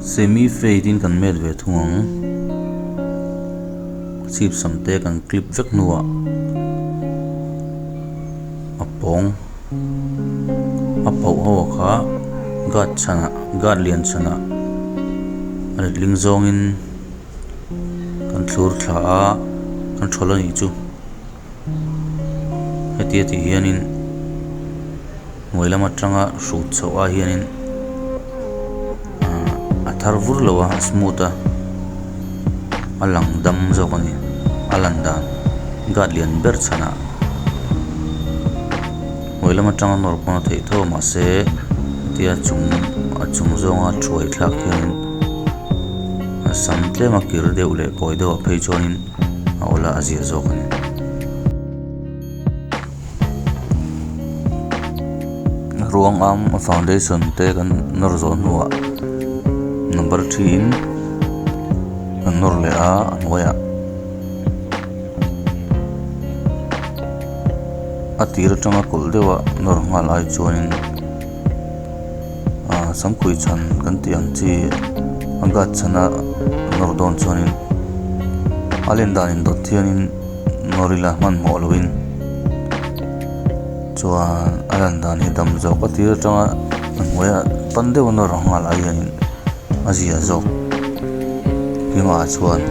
Semi fade in kan met ve thung ang. Chhip sam te kan clip vek hnuah a pawng a pauh ho ah kha guard chhanah guard lian chhanah a letling zawngin kan thlur thla a kan thawl a nih chu. Hetia tih hianin hnuai lam atanga hrut chhoh ah hianin ahh a thar vur lo a a smooth a a lang dam zawk a ni a lan dan guard lian ber chhanah hnuai lam atanga nawr pawn a theih tho a mahse hetia chung a chung zawnga thuai thlak hianin a sam tlem a kir deuh leh kawi deuh ah phei chuanin. A awla a zia zawk a ni. Ruang am a foundation te kan nawr zawh hnuah number three in kan nawr leh a a hnuaiah a tir atanga kawlh deuha nawr nghal ai chuanin ah samkhuih chhan kan tih ang chi a guard chhana nawr dawn chuanin a len dan indawt hianin nawr ila hmanhmawh loin chuan a lan dan hi dam zawk a tir atanga a hnuaia pan deuh a nawr ang nghal ah hianin a zia zawk keimah ah chuan.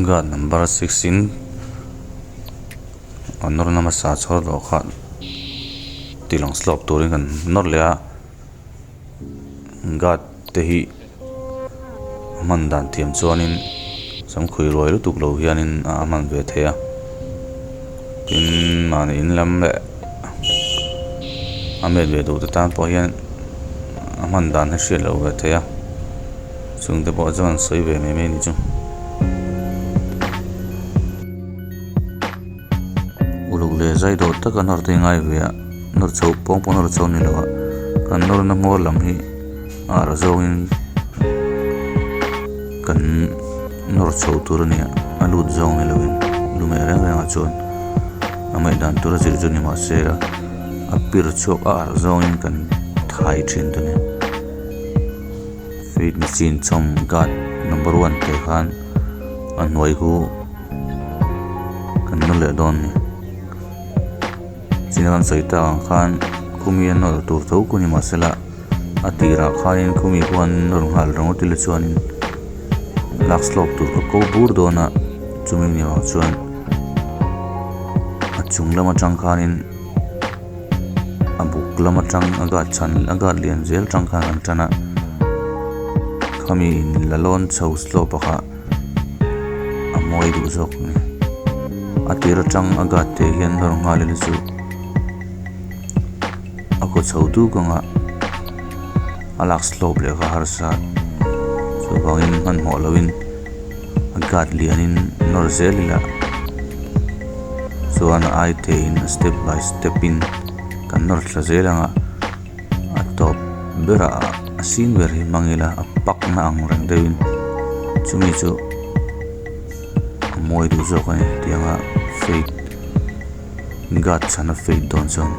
Guard number six in a nawr na hmasa chhawr tawh kha ti lang slope turin kan nawr leh a guard te hi a hman dan thiam chuanin samkhuih ruai lutuk lo hianin a hman ve thei a tin mahni in lam leh a met ve duh te tan pawh hian a hman dan hi hriat loh ve thei a. Chungte pawh chuan sawi ve mai mai a ni chu. Uluk leh zai dawh taka nawr te ngai ve a, nawr chho pawng pawh nawr chho ni lo a, kan nawrna hmawr lam hi a arh zawngin kan nawr chho tur a ni a, a lut zawng ni lovin lumeh reng rengah chuan a ngaihdan tur a zir chu ni mahse a pir chhuak a arh zawngin kan thai thin ta ni. Fate machine chhawm guard number one te khan a hnuai khu kan nawr leh dawn a ni china kan sawi tak ang khan khumi a nawr tur tho khu ni mahsela a tirah khanin khumi khuan nawr nghal ringawt ila chuanin lak slope tur kha ko bur dawn a chumi ni vang chuan a chung lam atang khanin. A buk lam atang a guard chhan a guard lian zel tang khan an tan a khami in la lawn chho slope a kha a mawi duh zawk a ni a tir atang a guard te hian nawr nghal ila chu a kaw chho duk anga a lak slope leh kha harsa chuvangin hmanhmawh lovin. A guard lianin nawr zel ila chuan a ai theihin a step by step in kan nawr thla zel ang a a tawp berah a sin ber hi hmang ila a pak na ang reng deuhin chumi chu a mawi duh zawk a ni tianga fate guard chhana fate dawn chuan.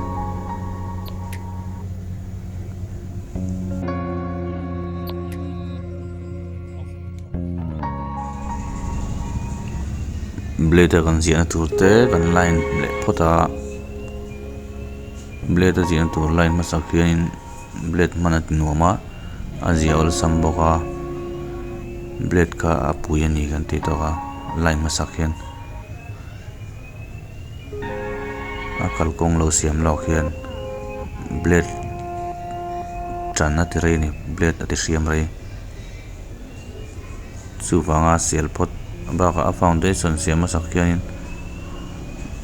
Blade a kan ziahna tur te kan line leh phawt a blade a ziahna tur line hmasak hianin blade hman a ti nuam a a ziah awlsam bawk a blade kha a pui a ni kan tih tawk a line hmasak hian a kalkawng lo siam lawk hian blade tan a ti rei a ni blade a ti hriam rei. Chuvanga sial phawt bakah a foundation siam hmasak hianin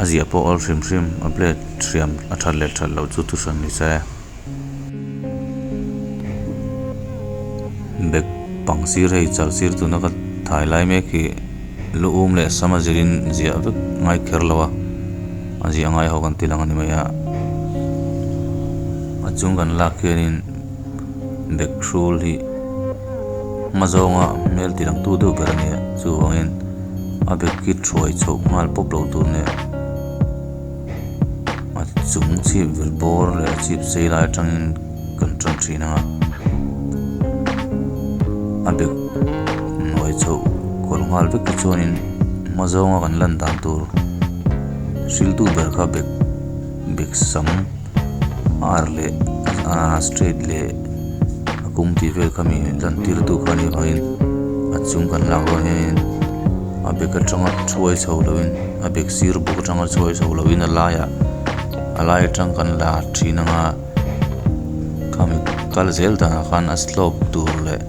a ziah pawh awl hrim hrim a blade hriam a that leh that loh chu thuhran ni se. Bag pang sir hei chal sir tuna ka thai lai mek hi lu um leh sam a zirin ziah vek ngai kher lo a a ziah ngai ho kan ti lang a ni mai a a chung kan lak hianin. Bag hrul hi hma zawnga hmel ti lang tu deuh ber a ni a chuvangin a bag hi thuai chhoh nghal pawp lo tur a ni a a chung chhip vir bawr leh a chhip sei lai atangin. kan tan thin ang a, a bek hnuai chhoh kawlh nghal vek te chuanin hma zawnga kan lan dan tur hriltu ber kha bek bek sam ar leh aaa straight leh a kung tih vel kha mi lan tir tu kha a nih avangin a chung kan lak dawn hianin a bek atanga thuai chho lovin a bek sir buk atanga chhuai chho lovin a laiah a lai atang kan la thin ang a khami kal zel danah khan a slope tur leh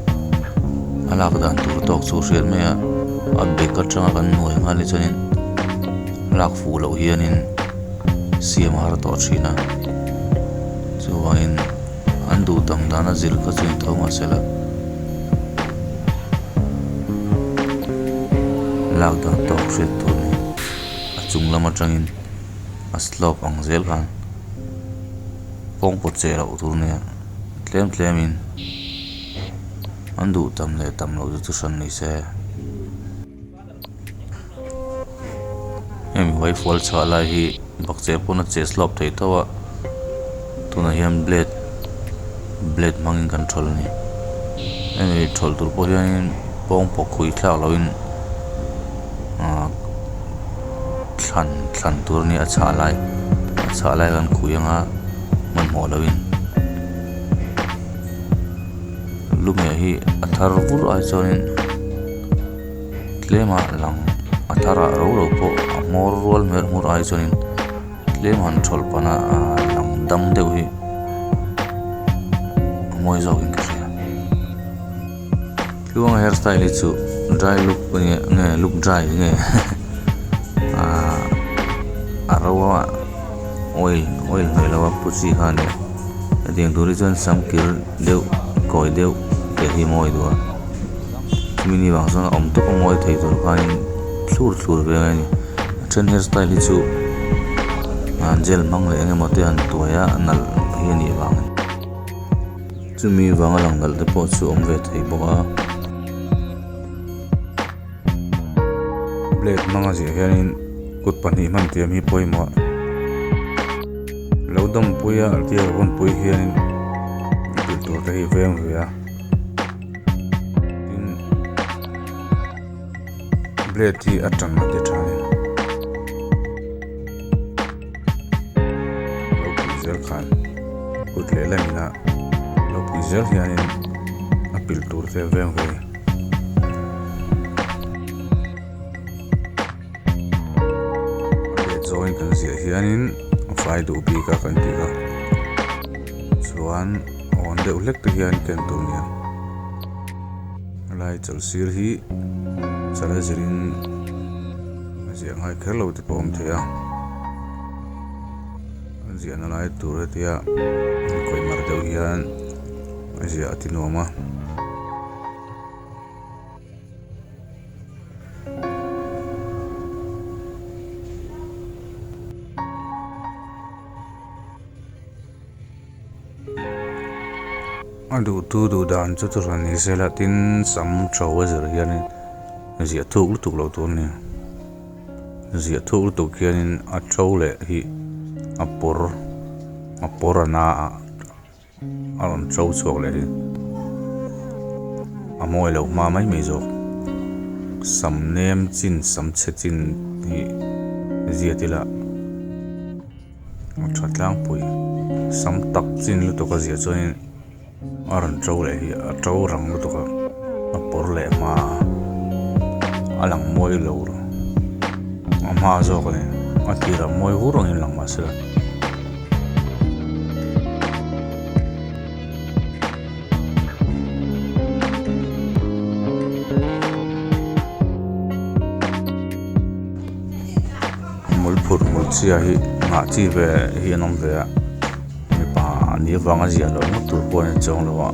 a lak dan tur tawk chu a hriat mai a a bek atanga kan hnuai nghal hi chuanin lak fuh loh hianin siam a har tawh thin a chuvangin an duh tam dan a zir kha chu in tho mahse la lak dan tawk hriat tur a ni a chung lam atangin a slope ang zel khan kawng pawt cheh loh tur nia tlem tlem in an duh tam leh tam loh chu chu hran ni se hemi vaifual chhah lai hi bakcheh pawn a cheh slope thei tho a tunah hian blade blade hmangin kan thawl a ni hemi thawl tur pawh hianin pawngpaw khui thlak lohin ahh thlan thlan tur a nia a chhah lai a chhah lai kan khui anga hmanhmawh lohin lumeh hi a thar vur ai chuanin tlema lang a tharah ro ro pawh a hmawr rual hmel hmur ai chuanin tlem han thawlh pana aaa lang dam deuh hi a mawi zawkin ka hria. Tluanga hairstyle hi chu dry look nge nge look dry nge aaa a ro a oil oil hnawih loh a pu chi kha a nia hetiang tur hi chuan sam kir deuh kawi deuh te hi mawi duh a chumi ni vang chuan a awm tawp a mawi thei tur khanin thlur thlur ve a ni a then hairstyle hi chu gel hmang leh eng emaw te an tuai a nalh hi a nih vangin. Chumi vanga lang nalh te pawh chu awm ve thei bawk a. Blade hmanga ziah hianin kut pahnih hman tiam hi pawimawh lo dawmpui a tia vawnpui hianin tih tur te hi veng ve a tin blade hi a tan a ti tha a ni. Lo pui zel khan kut leh lamina lo pui zel hianin a pilh tur te veng ve a let zawngin kan ziah hianin a fai duh bik a kan tih a chuan awn deuh hlek te hian ken tur nia helai chawlhsir hi chala zirin. A ziah ngai kher lo te pawh a awm thei a a ziahna lai tur hetia kawih mar deuh hian a ziah a ti nuam a. A duhtu duh dan chu chu hran ni se la tin sam tho a zir hianin ziah thuk lutuk loh tur a ni ziah thuk lutuk hianin a tho leh hi a pawr a pawr a na a a rawn tho chhuak leh hi a mawi loh hma mai mai zawk sam nem chin sam chhe chin hi ziat ila. A tha tlangpui sam tak chin lutuk a ziah chuanin a rawn to leh hi a to rang lutuk a a pawr leh hma a a lang mawi lo a hma zawk a ni a tirah mawi vur angin lang mahse. Hmul phurh hmul chhia hi nghah chi ve hi an awm ve a mipa ni avanga ziah loh ngawt tur pawh a ni chuang lo a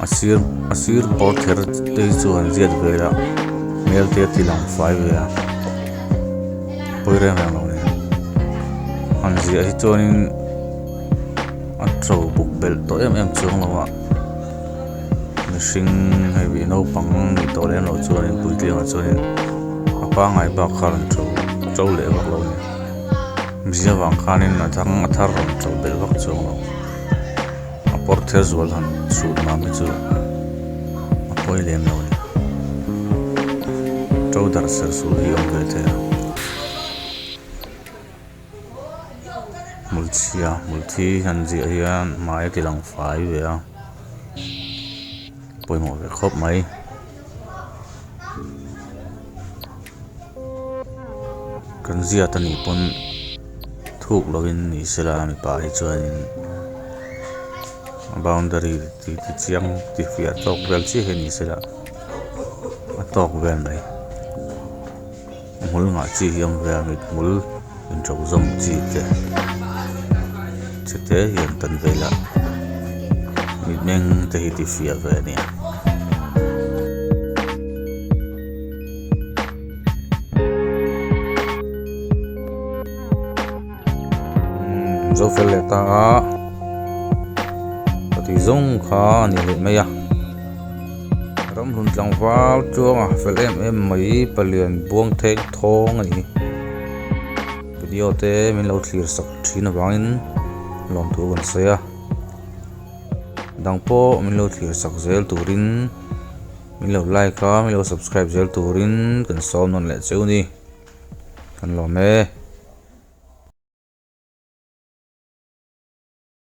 a sir a sir pawr kher te hi chu an ziat vel a hmel te a ti lang fai ve a pawi reng reng lo a ni han ziah hi chuanin a to buk belh tawh em em chuang lo a mihring hei naupang nih tawh lem loh chuanin puitling ah chuanin a pangngai bak kha a rawn to to leh vak lo a ni mizia vang khanin a dang a thar rawn to belh vak chuang lo. pawr ther zual han chhut mam hi chu a pawi lem lo a ni. To darh ser sur hi a awm ve thei a. Hmul chhia hmul thi han ziah hian hmai a ti lang fai ve a pawimawh ve khawp mai. Kan ziat a nih pawn thuk lovin ni sela mipa hi chuanin boundary ti ti chiang ti fiah tawk vel chiah hi ni sela a tawk vel mai. Hmul ngah chi hi a awm ve a mithmul inṭo zawm chi te chite hian kan vel a mitmeng te hi ti fiah ve a nia. Zo fel leh ta a ka tih zawng kha a ni leh mai a ramhlun tlangval chuanga fel em em mai palian buang theng thawng a ni video te min lo thlir sak thin avangin lawmthu kan sawi a dang pawh min lo thlir sak zel turin min lo like a min lo subscribe zel turin kan sawm nawn leh cheu a ni kan lawm e.